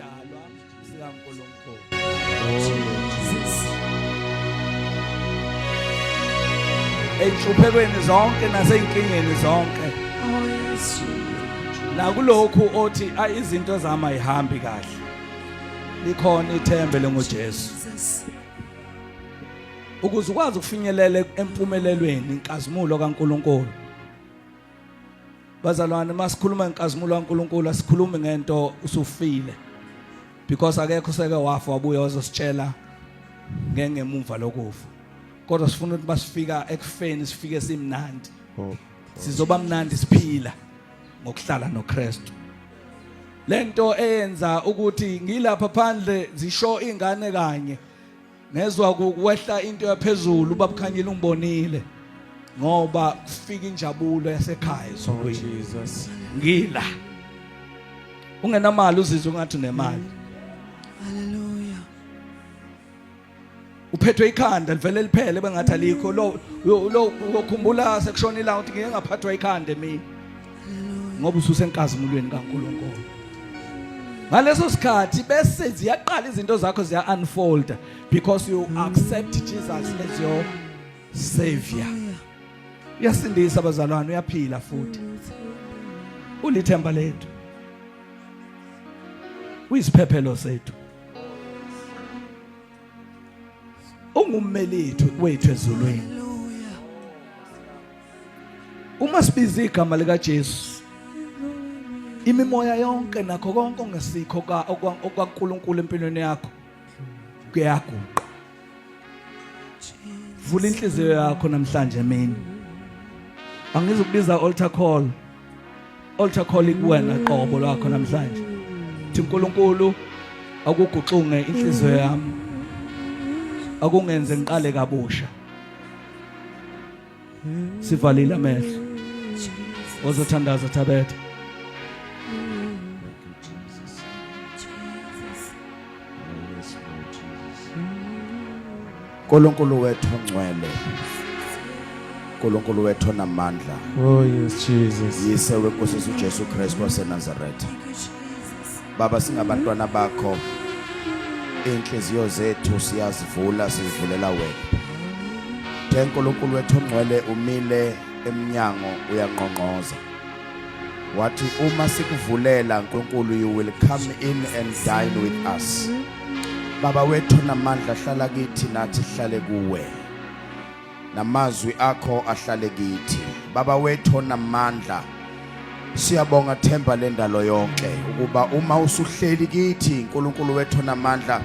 Isidalwa sikaNkulunkulu. Jesus. Enhluphekweni zonke nasezinkingeni zonke. Oh yes, Jesus. Nakulokhu othi ayi izinto zami ayihambi kahle. Likhona ithembe lengoJesu. Jesus. Ukuze ukwazi ukufinyelela empumelelweni inkazimulo kaNkulunkulu. Bazalwane masikhuluma ngenkazimulo kaNkulunkulu asikhulumi ngento usufile. Because akekho seke wafa wabuya wazositshela ngengemumva lokufa. Kodwa sifuna ukuthi basifika ekufeni sifike simnandi. Oh. Sizoba mnandi siphila ngokuhlala noKristu. Lento eyenza ukuthi ngilapha phandle zisho ingane kanye ngezwa kuwehla into yaphezulu ubabukhanyile ungibonile ngoba kufika injabulo yasekhaya ezulwini. Oh, Jesus. Ngila. Ungenamali uzizwe ungathi unemali. Hallelujah. Uphethwe ikhanda livele liphele bengathi alikho lo lo ukhumbula sekushona ilanga ukuthi ngike ngaphathwa ikhanda emini. Ngoba ususenkazimulweni kaNkulunkulu. Ngaleso sikhathi bese ziyaqala izinto zakho ziya unfold because you accept Jesus as your savior. Uyasindisa abazalwane uyaphila futhi. Ulithemba lethu. Uyisiphephelo sethu. Ungummelithu wethu ezulwini. Uma sibiza igama lika Jesu imimoya yonke nakho konke ongesikho okwaNkulunkulu empilweni yakho kuyaguqa. Vula inhliziyo yakho namhlanje emini. Angizukubiza altar call. Altar call ikuwena qobo lwakho namhlanje. Thi uNkulunkulu akuguxunge inhliziyo yami. Akungenze ngiqale kabusha. Sivalile amehlo. Ozothandaza Thabetha. Nkulunkulu wethu ongcwele. Nkulunkulu wethu onamandla. Oh yes Jesus. Yise wenkosi uJesu Kristu waseNazaretha. Baba singabantwana bakho. Inhliziyo zethu siyazivula sizivulela wena. The Nkulunkulu wethu ongcwele umile emnyango uyangqongqoza. Wathi uma sikuvulela Nkulunkulu you will come in and dine with us. Baba wethu namandla hlala kithi nathi hlale kuwe. Namazwi akho ahlale kithi. Baba wethu onamandla siyabonga themba lendalo yonke ukuba uma usuhleli kithi uNkulunkulu wethu onamandla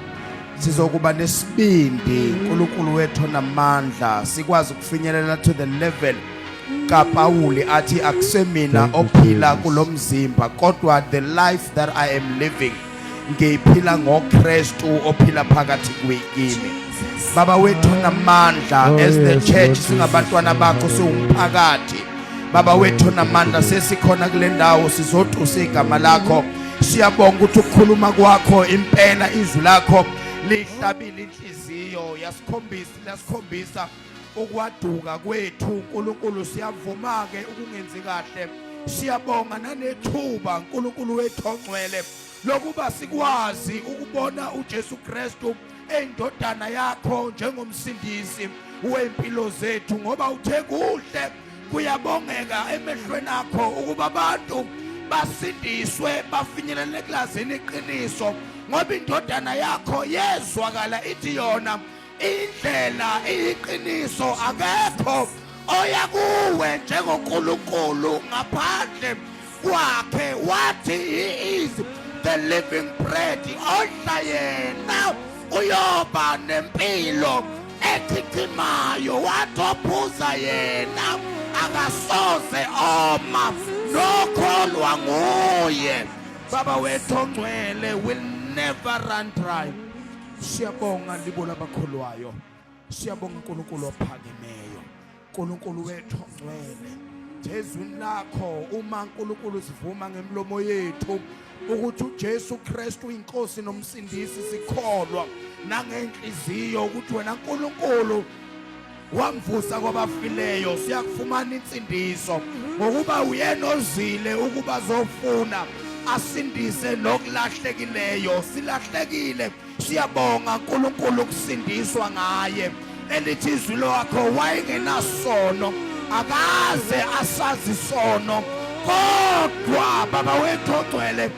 sizokuba nesibindi uNkulunkulu wethu onamandla sikwazi ukufinyelela to the level kaPawuli athi akusemina ophila kulomzimba kodwa the life that I am living ngiyiphila ngoKristu ophila phakathi kimi. Baba wethu namandla Oh, as the yes, church Lord Jesus. singabantwana bakho siwumphakathi. Baba wethu namandla sesikhona kule ndawo sizotusa igama lakho. Siyabonga ukuthi ukukhuluma kwakho impela izwi lakho lihlabile inhliziyo yasikhombisa lasikhombisa ukwaduka kwethu uNkulunkulu siyavuma-ke ukungenzi kahle siyabonga nanethuba uNkulunkulu wethu ongcwele lokuba sikwazi ukubona uJesu Kristu eyindodana yakho njengomsindisi wempilo zethu ngoba uthe kuhle kuyabongeka emehlweni akho ukuba abantu basindiswe bafinyelele ekulazini iqiniso ngoba indodana yakho yezwakala ithi yona indlela iyiqiniso akekho oya kuwe njengoNkulunkulu ngaphandle kwakhe wathi he is the living bread odla yena uyoba nempilo echichimayo wathi ophuza yena akasoze oma nokholwa nguye baba wethu ongcwele will never run dry. Siyabonga libo labakholwayo. Siyabonga uNkulunkulu ophakemeyo. uNkulunkulu wethu ongcwele. Ezwini lakho uma uNkulunkulu sivuma ngemlomo yethu ukuthi uJesu Kristu inkosi nomsindisi sikholwa nangenhliziyo ukuthi wena uNkulunkulu wamvusa kwabafileyo siyakufumana insindiso ngokuba uyena ozile ukuba zofuna Asindise nokulahlekileyo. Silahlekile, siyabonga uNkulunkulu ukusindiswa ngaye. Elithi izwi lakho, wayengenasono, akaze asazi isono, kodwa Baba wethu ogcwele,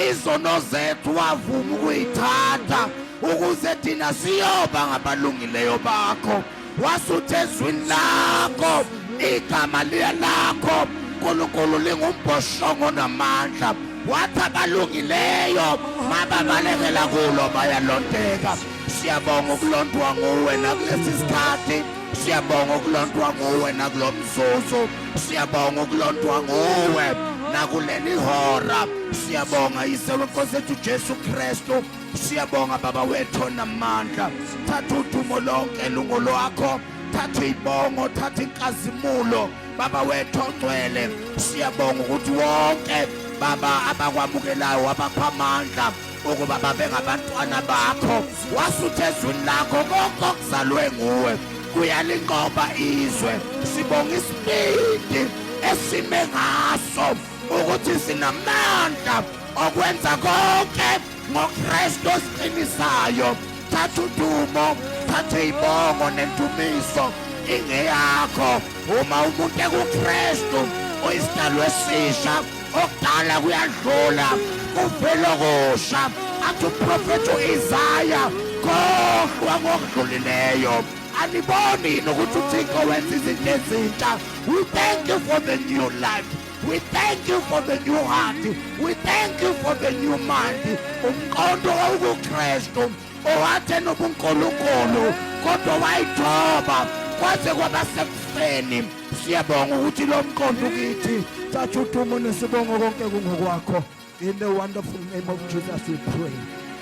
izono zethu wavuma ukuyithatha ukuze thina siyoba ngabalungileyo bakho. Wasuthe ezwini lakho, igama liya lakho Nkulunkulu lingumbhoshongo namandla, wathi abalungileyo mababalekela kulo bayalondeka. Siyabonga ukulondwa nguwe nakulesi sikhathi, siyabonga ukulondwa nguwe nakulo mzuzu, siyabonga ukulondwa nguwe nakuleli hora. Siyabonga Yise wenkosi ethu Jesu Kristu, siyabonga Baba wethu onamandla. Thatha udumo lonke lungo lwakho, thatha ibongo, thatha inkazimulo, Baba wethu ongcwele. Siyabonga ukuthi wonke Baba abakwamukelayo wabapha amandla ukuba babe ngabantwana bakho. Wasuthe ezwini lakho, konke okuzalwe nguwe kuyalinqoba izwe. Sibonga isibindi esime ngaso ukuthi sinamandla okwenza konke ngoKristu osiqinisayo. Thatha udumo, thatha ibongo nendumiso ingeyakho. Uma umuntu ekuKristu uyisidalwa esisha, okudala kuyadlula, kuvela okusha. Athi uprofethi uIsaya, khohlwa ngokudlulileyo. Aniboni yini ukuthi uThixo wenza izinto ezintsha? We thank you for the new life. We thank you for the new heart. We thank you for the new mind. Umqondo owukuKristu owathe nobuNkulunkulu kodwa wayithoba kwaze kwaba sekufeni. Siyabonga ukuthi lo mqondo kithi. Thatha udumo nesibongo, konke kungokwakho. In the wonderful name of Jesus we pray.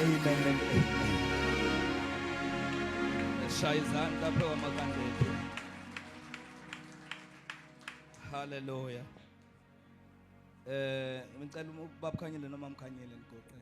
Amen and amen. Shaya izandla phe kwamaganda ethu. Hallelujah. Ngicela ubaba Khanyile noma Mkhanyile nigoqe.